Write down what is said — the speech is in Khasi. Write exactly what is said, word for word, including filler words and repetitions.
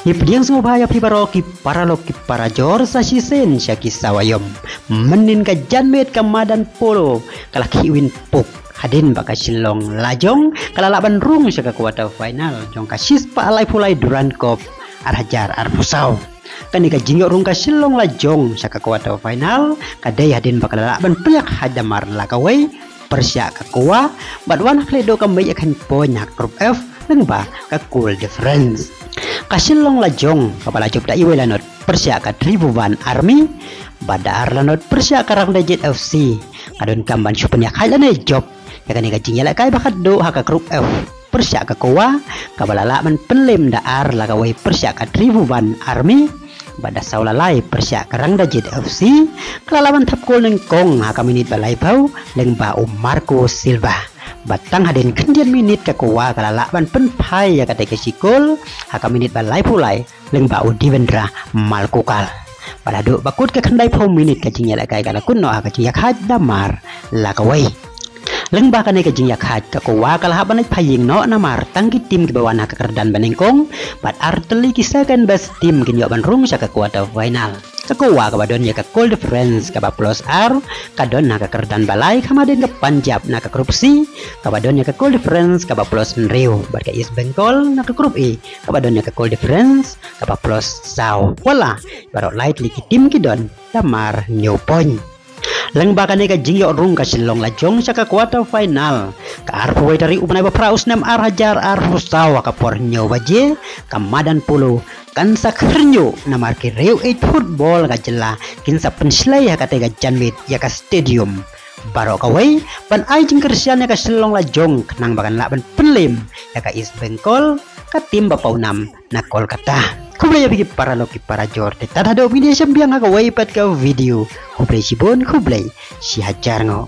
Ngi pdiang sngewbha ïa phi baroh ki paralok ki parajor sa shisien sha ki sawa ïom. Mynnin ka janmiet ka madan polo ka la khih win puk hadien ba ka Shillong Lajong ka la lah ban rung sha ka quarter final jong ka shispah laiphew lai Durand Cup ar hajar arphew saw. Kane ka jingïoh rung ka Shillong Lajong sha ka quarter final ka dei hadien ba ka la lah ban pynïaid haid da mar la kawei pyrshah ka Goa bad wan ha ka leit duh ka mih ïa ka point ha ka group F lyngba ka goal difference. Ka Shillong Lajong kaba la jop da iwei la not pyrshah ka Tribhuvan Army bad da ar la not pyrshah ka Rangdajied F C ka donkam ban shu pynïaid haid lane jop ïa kane ka jingïalehkai ba khatduh ha ka group F pyrshah ka Goa kaba la lah ban pynlem da ar la kawei pyrshah ka Tribhuvan Army bad da saw la lai pyrshah ka Rangdajied F C ka la lah ban thap kol nyngkong ha ka minit ba laiphew lyngba u Marco Silva. Bad tang hadien khyndiat minit ka Goa ka la lah ban pynphai ïa katei ka shi kol ha ka minit ba laiphew lai lyngba u Devendra Malkokal. Bad haduh ba kut ka khyndaiphew minit ka jingïalehkai ka la kut noh ha ka jingïakhad da mar la kawei. Lyngba kane ka jingïakhad ka Goa ka la hap ban leit phai ïing noh namar tang ki tim kiba wan ha ka kyrdan ba nyngkong bad ar tylli ki second best team kin ïoh ban rung sha ka quarter final. Ka Goa kaba don ïa ka goal difference kaba plus ar ka don ha ka kyrdan ba lai, kham hadien ka Punjab na ka group C kaba don ïa ka goal difference kaba plus hynriew bad ka East Bengal na ka group E kaba don ïa ka goal difference kaba plus saw. Wat la baroh lai tylli ki tim ki don da mar hynñiew point. Lyngba kane ka jingïoh rung ka Shillong Lajong sha ka quarter final ka arphew wei tarik u bnai ba phra u snem ar hajar arphew saw ha ka por hynñiew baje ka madan polo kan sa khyrñiuh namar ki riew ïeit football ka jylla kin sa pynshlei ha katei ka janmiet ïa ka stadium baroh kawei ban ai jingkyrshan ïa ka Shillong Lajong khnang ba kan lah ban pynlem ïa ka East Bengal, ka tim ba pawnam na Kolkata. Khublei ïa phi ki paralok ki parajor, te tad haduh ngin ïa shem biang ha kawei pat ka video. Khublei shibun, khublei shi hajar nguh.